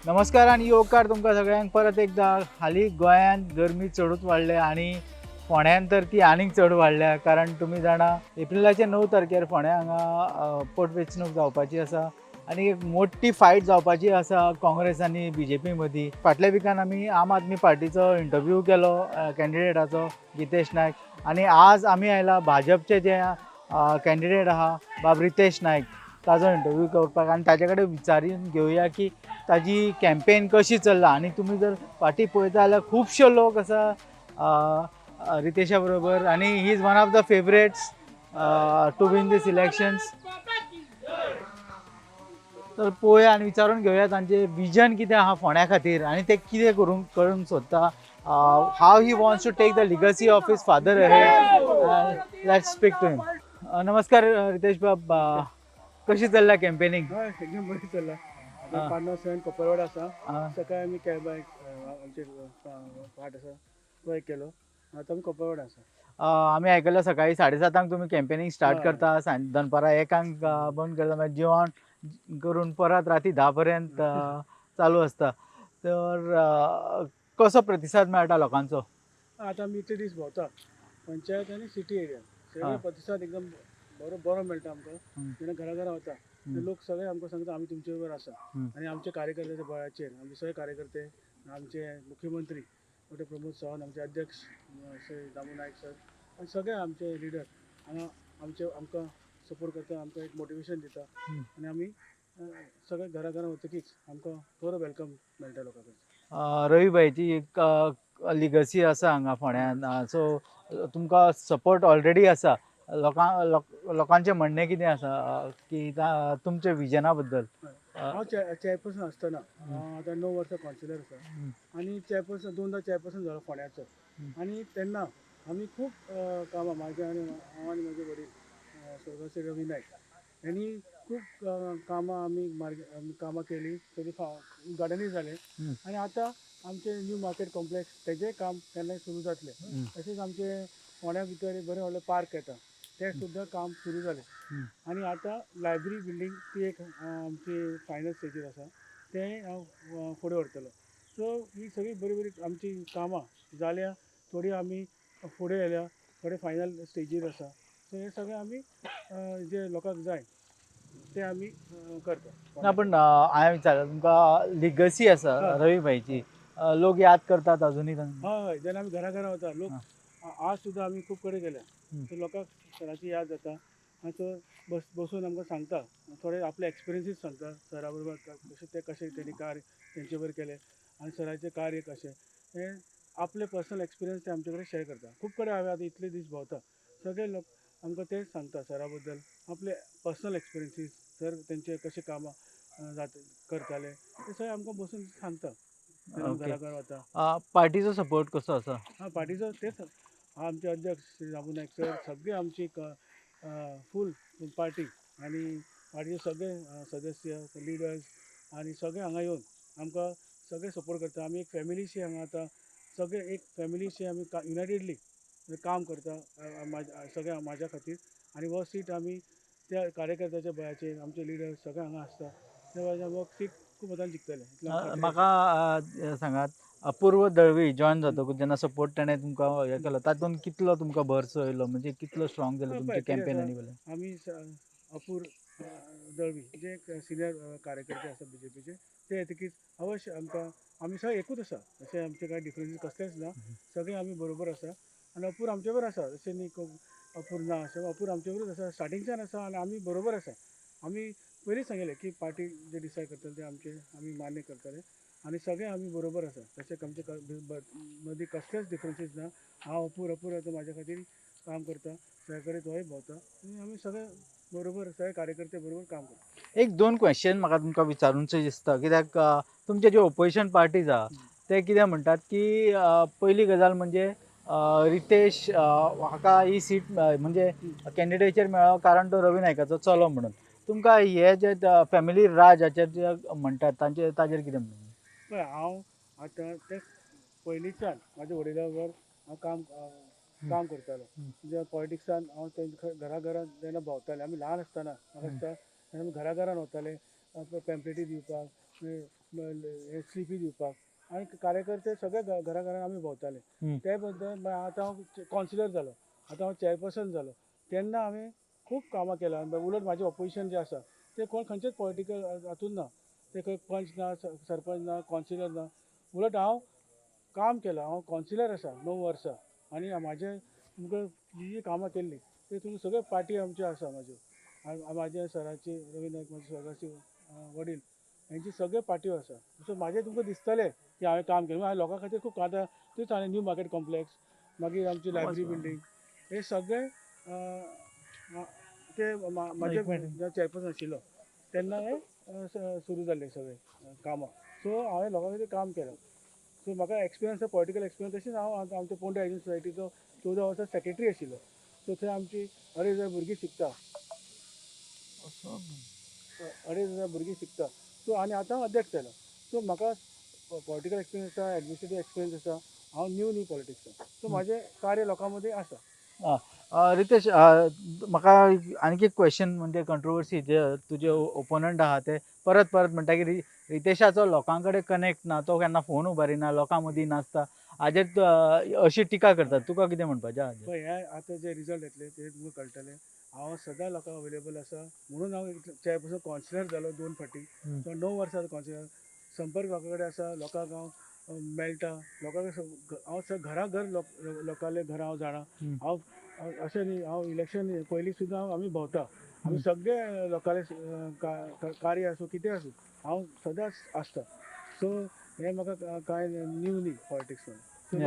नमस्कार आनी येवकार तुमकां सगळ्यांक परत एकदा. हालीं गोंयांत गरमी चडूच वाडल्या आनी फोंड्यान तर ती आनीक चड वाडल्या, कारण तुमी जाणा एप्रिलाच्या 9 तारखेर फोंड्या हांगा पोटवेंचणूक जावपाची आसा आनी एक मोठी फायट जावपाची आसा काँग्रेस आनी बीजेपी मदीं. फाटल्या विकान आमी आम आदमी पार्टीचो इंटरव्यू केलो कॅन्डिडेटाचो गितेश नायक, आनी आज आमी आयला भाजपचे जे कॅन्डिडेट आहा बाब रितेश नायक ताजो इंटरव्यू करपाक आनी ताजे कडेन विचारून घेवया की ताजी कॅम्पेन कशी चल्ला. आनी तुमी जर फाटीं पळयता जाल्यार खुबशे लोक आसा रितेशा बरोबर आनी he is one of the favourites to win these elections. तर पळोवया आनी विचारून घेवया तांचे विजन कितें आहा फोंड्या खातीर आनी ते कितें करूंक सोदता, how he wants to take the legacy of his father ahead. Let's speak to him. नमस्कार रितेश बाब, कशी चल्ल्या कॅम्पेनिंग? हय, एकदम बरी चल्ला. आतां पार्नोस कोपरवाड आसा. सकाळी आमी कॅब आमचे पाट आसा तो एक केलो. आतां आमी कोपरवाड आसा. आमी आयकलां सकाळी 7:30 तुमी कॅम्पेनिंग स्टार्ट करता, दनपारां 1 बंद करता, मागीर जेवण करून परत राती 10 पर्यंत चालू आसता. तर कसो प्रतिसाद मेळटा लोकांचो? आतां आमी इतले दीस भोंवता पंचायत आनी सिटी एरिया सगळे, प्रतिसाद एकदम बरो बरो मेळटा आमकां. जेन्ना घरा घरा वता लोक सगळे आमकां सांगता आमी तुमचे बरोबर आसा. आनी आमचे कार्यकर्त्याच्या बळाचेर आमचे सगळे कार्यकर्ते, आमचे मुख्यमंत्री डॉक्टर प्रमोद सावंत, आमचे अध्यक्ष श्री दामू नायक सर आनी सगळे आमचे लिडर हांगा आमचे आमकां सपोर्ट करता, आमकां एक मोटिवेशन दिता. आनी आमी सगळे घरा घरा वतकीच आमकां बरो welcome मेळटा लोकां कडच्यान. रवी भाईची एक लिगसी आसा हांगा फोंड्यान, सो तुमकां सपोर्ट ऑलरेडी आसा. लोकांचें म्हणणें कितें आसा की तुमच्या विजना बद्दल? हांव चेअरपर्सन आसतना, हांव आतां 9 वर्सां कावन्सिलर आसा आनी चेअरपर्सन दोनदां चेअरपर्सन जालो फोंड्याचो. आनी तेन्ना आमी खूब कामां म्हाजे आनी हांव आनी म्हजे वडील स्वर्गस्थ रवी नायक ह्यांनी खूब कामां आमी कामां केली. सगळीं गार्डनूय जालें. आनी आतां आमचें न्यू मार्केट कॉम्प्लेक्स तेजें काम केन्नाय सुरू जातलें. तशेंच आमचे फोंड्या भितर एक बरें व्हडलें पार्क येता, तें सुद्दां काम सुरू जालें. आनी आतां लायब्ररी बिल्डींग ती एक आमची फायनल स्टेजीर आसा, तें हांव फुडें व्हरतलो. सो ही सगळीं बरीं बरीं आमची कामां जाल्या, थोडी आमी फुडें येल्या, थोडे फायनल स्टेजीर आसा. सो हें सगळें आमी जे लोकांक जाय ते आमी करता. ना, पण हांवें विचारलें तुमकां लिगसी आसा रवी भाईची, लोक याद करतात अजुनूय तांकां? हय, जेन्ना आमी घरा घरा वता लोक, आज सुद्दां आमी खूब कडेन गेल्या, सो लोकांक सराची याद जाता आनी सो बसून आमकां सांगता, थोडे आपले एक्सपिरियन्सीस सांगता सरा बरोबर कशें ते कशें तेणी कार्य तेंचे बरोबर केलें आनी सराचें कार्य कशें, हें आपले पर्सनल एक्सपिरियन्स ते आमचे कडेन शेअर करता. खूब कडेन हांवें आतां इतले दीस भोंवता, सगळे लोक आमकां तेच सांगता सरा बद्दल आपले पर्सनल एक्सपिरियन्सीस, सर तेंचे कशें कामां जाता करताले ते सगळे आमकां बसून सांगता जेन्ना घरा घरा वता. पार्टीचो सपोर्ट कसो आसा? हां, पार्टीचो तेच आमचे अध्यक्ष श्री दामू नायक सर, सगळे आमची फूल पार्टी आनी पार्टीचे सगळे सदस्य लिडर्स आनी सगळे हांगा येवन आमकां सगळे सपोर्ट करता. आमी एक फॅमिलीशी हांगा आतां सगळे एक फॅमिलीशी आमी युनायटेडली काम करता सगळे म्हाज्या खातीर. आनी हो सीट आमी त्या कार्यकर्त्याच्या बळाचेर आमचे लिडर्स सगळे हांगा आसता त्या बळाचेर हो सीट खूब मतान जिखतले. म्हाका सांगात, अपूर्व दळवी जॉयन जातकूच जेन्ना सपोर्ट ताणें तुमकां हें केलो, तातूंत कितलो तुमकां भरसो येयलो, म्हणजे कितलो स्ट्रॉंग जालें तुमचें कॅम्पेन? आनी आमी अपूर्व दळवी जे एक सिनियर कार्यकर्ते आसा बीजेपीचे, ते येतकीच अवश्य आमकां आमी सगळे एकूच आसा, अशें आमचे कांय डिफरन्सीस कसलेच ना, सगळे आमी बरोबर आसा. आनी अपूर्व आमचे बरोबर आसा, अशें न्ही अपूर्व ना, अशें अपूर्व आमचे बरोबर आसा, स्टार्टिंगच्यान आसा आनी आमी बरोबर आसा. आमी पयलींच सांगिल्लें की पार्टी जे डिसायड करतले ते आमचे आमी मान्य करतले आनी सगळे आमी बरोबर आसा. तशें आमचे मदीं कसलेच डिफरन्सीस ना. हांव अपूर्व अपूर्व आतां म्हाज्या खातीर काम करता, सगळे कडेन तोय भोंवता आनी आमी सगळे बरोबर सगळे कार्यकर्ते बरोबर काम करता. एक दोन क्वेश्चन म्हाका तुमकां विचारूंचें दिसता, कित्याक तुमचे जे ओपोजिशन पार्टीज आहा ते कितें म्हणटात की पयली गजाल म्हणजे रितेश हाका ही सीट म्हणजे कॅन्डिडेचर मेळ्ळो कारण तो रवी नायकाचो चलो म्हणून. तुमकां हे जे फॅमिली राज हाचेर जे म्हणटात तांचे ताजेर कितें म्हणून? पळय, हांव आतां ते पयलींच्यान म्हाज्या वडिलां बरोबर हांव काम काम करतालो. म्हणजे पॉलिटिक्सान हांव तेंच्या घरा घरा जेन्ना भोंवताले आमी ल्हान आसतना, म्हाका दिसता तेन्ना आमी घरा घरान वताले. पेम्पलेटी दिवपाक, हे स्लिपी दिवपाक आनी कार्यकर्ते सगळे घरा घरान आमी भोंवताले. ते बद्दल मागीर आतां हांव कावन्सिलर जालो, आतां हांव चॅरपर्सन जालो, तेन्ना हांवें खूब कामां केलां. उलट म्हाजें ऑपोजिशन जें आसा ते कोण खंयचेच पॉलिटिकल हातून ना, ते खंय पंच ना, सरपंच ना, कावन्सिलर ना. उलट हांव काम केलां, हांव कावन्सिलर आसा 9 वर्सां आनी म्हाजें तुमकां जी जी कामां केल्लीं ते तुमकां सगळे पार्टी आमच्यो आसा म्हाज्यो. म्हाज्या सराची, रवी नायक म्हाजे स्वर्गासी वडील, हेंची सगळे पार्ट्यो आसा. सो म्हाजें तुमकां दिसतलें की हांवें काम केलें. हांवें लोकां खातीर खूब आतां तूंच हांवें न्यू मार्केट कॉम्प्लेक्स, मागीर आमची लायब्ररी बिल्डींग, हे सगळे ते म्हाजे एक मिनट. जेन्ना चॅरपर्सन आशिल्लो तेन्ना हे सुरू जाल्ले सगळे कामां. सो हांवें लोकां खातीर काम केलां. सो म्हाका एक्सपिरियन्स आसा, पॉलिटिकल एक्सपिरियन्स. तशेंच हांव आतां आमच्या पोंडा एज्युकेशन सोसायटीचो 14 वर्सां सेक्रेटरी आशिल्लो. सो थंय आमची 2500 भुरगीं शिकता, 2500 भुरगीं शिकता. सो आनी आतां हांव अध्यक्ष जालो. सो म्हाका पॉलिटिकल एक्सपिरियन्स आसा, एडमिनिस्ट्रेटीव एक्सपिरियन्स आसा. हांव न्यू न्ही पॉलिटिक्सान. सो म्हाजें कार्य लोकां मदीं आसा. रितेश, म्हाका आणखी एक क्वेश्चन, म्हणजे कंट्रोवर्सी, जे तुजे ओपोनंट आहा ते परत परत म्हणटा की रितेशाचो लोकां कडेन कनेक्ट ना, तो केन्ना फोन उबारिना, लोकां मदीं नासता, हाजेर अशी टिका करतात. तुका कितें म्हणपाचें हाजेर? पळय, हे आतां जे रिजल्ट येतले ते तुमकां कळटले. हांव सदां लोकांक अवेलेबल आसा म्हणून हांव चेअरपर्सन कावन्सिलर जालो दोन फावटी. सो 9 वर्सां कावन्सिलर, संपर्क लोकां कडेन आसा, लोकांक हांव मेळटा, लोकांक हांव घरा घर लोकांले घरां हांव जाणा. हांव अशें न्ही, हांव इलेक्शन पयलीं सुद्दां आमी भोंवता, आमी सगळे लोकांले कार्य आसूं कितें आसूं हांव सदांच आसता. सो हें म्हाका कांय न्यू न्ही पॉलिटिक्सान. सो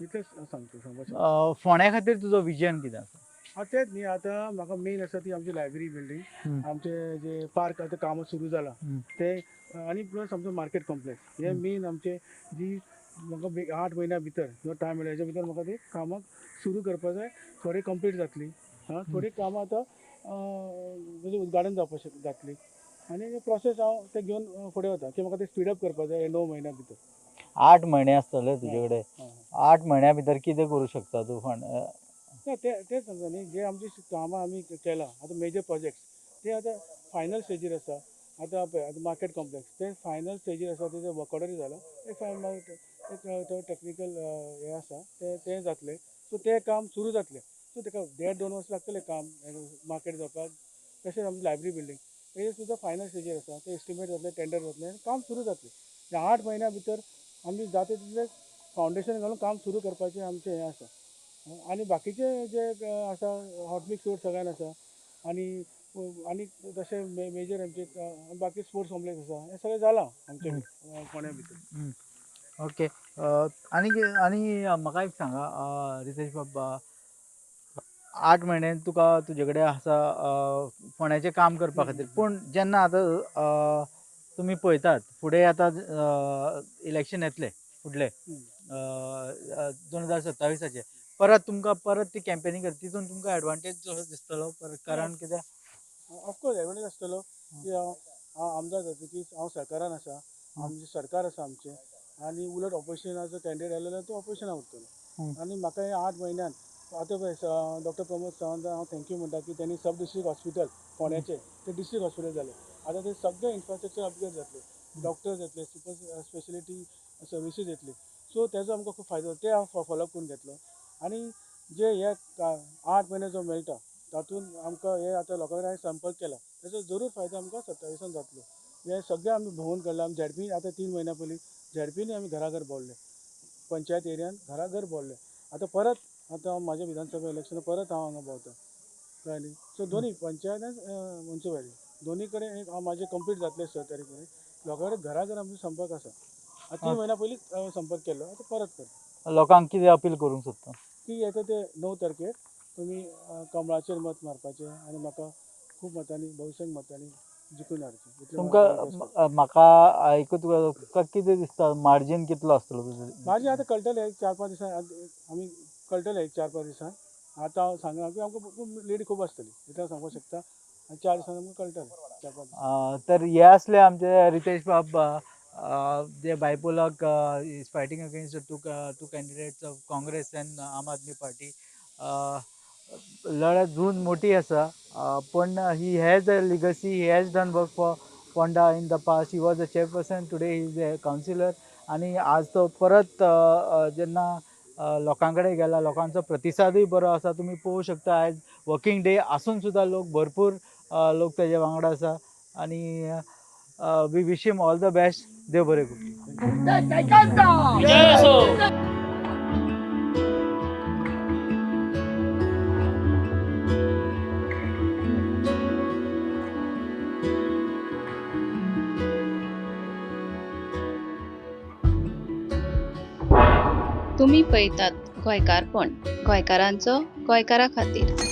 इतलेंच सांगता, सांगपाक शकता. फोंड्या खातीर तुजो विजन कितें आसा? आं, तेंच न्ही, आतां म्हाका मेन आसा ती आमची लायब्ररी बिल्डींग, आमचे जे पार्क आतां कामां सुरू जालां ते, आनी प्लस आमचो मार्केट कॉम्प्लेक्स, हे मेन आमचे जी म्हाका 8 म्हयन्या भितर जो टायम मेळ्ळा हेच्या भितर म्हाका ती कामां सुरू करपा जाय. थोडी कंप्लीट जातली, आं, थोडी कामां आतां म्हणजे उद्घाटन जावपाक जातली आनी प्रोसेस हांव ते घेवन फुडें वता की म्हाका ते स्पीडअप करपा जाय हे 9 म्हयन्या भितर. 8 म्हयने आसतले तुजे कडेन. आं. 8 म्हयन्या भितर कितें करूं शकता तूं फोंड्या? ना, ते तेच सांगता न्ही, जे आमची कामां आमी केलां आतां मेजर प्रोजेक्ट्स ते आतां फायनल स्टेजीर आसा. आतां पळय, आतां मार्केट कॉम्प्लेक्स ते फायनल स्टेजीर आसा, तेजें वर्क ऑर्डरूय जाला, एक फायनल एक तो टॅक्निकल हें आसा, ते तें जातलें. सो तें काम सुरू जातलें. सो तेका देड दोन वर्स लागतलें काम मार्केट जावपाक. तशेंच आमची लायब्ररी बिल्डींग तेजें सुद्दां फायनल स्टेजीर आसा, तें एस्टिमेट जातलें, टेंडर जातलें आनी काम सुरू जातलें. ह्या 8 म्हयन्या भितर आमी जाता तितलें फावंडेशन घालून काम सुरू करपाचें आमचें हें आसा. आनी बाकीचे जे आसा, हॉटमिक्स रोड सगळ्यान आसा आनी आनी तशें मेजर आमचे बाकी स्पोर्ट्स कॉम्प्लेक्स आसा, हें सगळें जालां आमचे फोंड्या भितर. ओके, आनी आनी म्हाका एक सांगा रितेश बाब, 8 म्हयने तुका तुजे कडेन आसा फोंड्याचें काम करपा खातीर, पूण जेन्ना आतां तुमी पळयतात फुडें आतां इलेक्शन येतलें फुडलें 2027आचें, परत तुमकां परत ती कॅम्पेनींग करता, तितून तुमकां एडवांटेज कसो दिसतलो परत, कारण कित्याक? ऑफकोर्स एडवांटेज आसतलो की हांव हांव आमदार जातकीच हांव सरकारान आसा, आमचें सरकार आसा आमचें आनी उलट ऑपोजिशनाचो कॅन्डिडेट आयलो जाल्यार तो ऑपोजिशनाक उरतलो. आनी म्हाका हे 8 म्हयन्यान आतां पळय, डॉक्टर प्रमोद सावंत हांव thank you म्हणटा की त्यांनी सब डिस्ट्रिक्ट हॉस्पिटल फोंड्याचें तें डिस्ट्रिक्ट हॉस्पिटल जालें. आतां ते सगळे इन्फ्रास्ट्रक्चर अपग्रेड जातले, डॉक्टर्स येतले, सुपर स्पेशलिटी सर्विसीस येतली. सो तेजो आमकां खूब फायदो, ते हांव फॉलोअप करून घेतलो. आनी जे हे 8 म्हयने जो मेळटा तातूंत आमकां हे आतां लोकां कडेन हांवें संपर्क केला, तेजो जरूर फायदो आमकां 27आन जातलो. हे सगळें आमी भोंवून काडलां. आमी झेडपी आतां 3 म्हयन्या पयलीं झेडपीनी आमी घरा घर भोंवले, पंचायत एरियान घरा घर भोंवले. आतां परत आतां हांव म्हाज्या विधानसभा इलेक्शन परत हांव हांगा भोंवता, कळ्ळें न्ही? सो दोनी पंचायत आनी मुन्सिपालिटी दोनी कडेन एक हांव म्हाजें कंप्लीट जातलें 6 तारीख मेरेन. लोकां कडेन घरा घर आमचो संपर्क आसा. आतां 3 म्हयन्या पयलींच संपर्क केल्लो, आतां परत करता. लोकांक कितें अपील करूंक सोदता? की येता ते 9 तारखेर तुमी कमळाचेर मत मारपाचें आनी म्हाका खूब मतांनी, बहुसंख्य मतांनी जिखून हाडचें, इतलें तुमकां म्हाका request करता. म्हाका आयकून तुका कितें दिसता, मार्जीन कितलो आसतलो तुजो? म्हाजें आतां कळटलें एक चार पांच दिसान, आमी कळटलें एक चार पांच दिसान. आतां हांव सांगना की आमकां खूब लीड खूब आसतली, इतलें हांव सांगपाक शकता. आनी 4 दिसान आमकां कळटलें, चार पांच दिसान. तर हे असले आमचे रितेश बाब, जे बायपोलाक is fighting against two candidates of Congress and Aam Aadmi Party. लढत झूज मोठी आसा, पण he has a legacy, he has done work for Ponda in the past. He was a chairperson, today he is a councillor. आनी आज तो परत जेन्ना लोकां कडेन गेला, लोकांचो प्रतिसादूय बरो आसा. तुमी पळोवंक शकता, आयज वर्कींग डे आसून सुद्दां लोक भरपूर लोक तेजे वांगडा आसा. आनी we wish him all the best. देव बरें करूं. तुम्ही पळयतात गोंयकारपण, गोंयकारांचो गोंयकारा खातीर.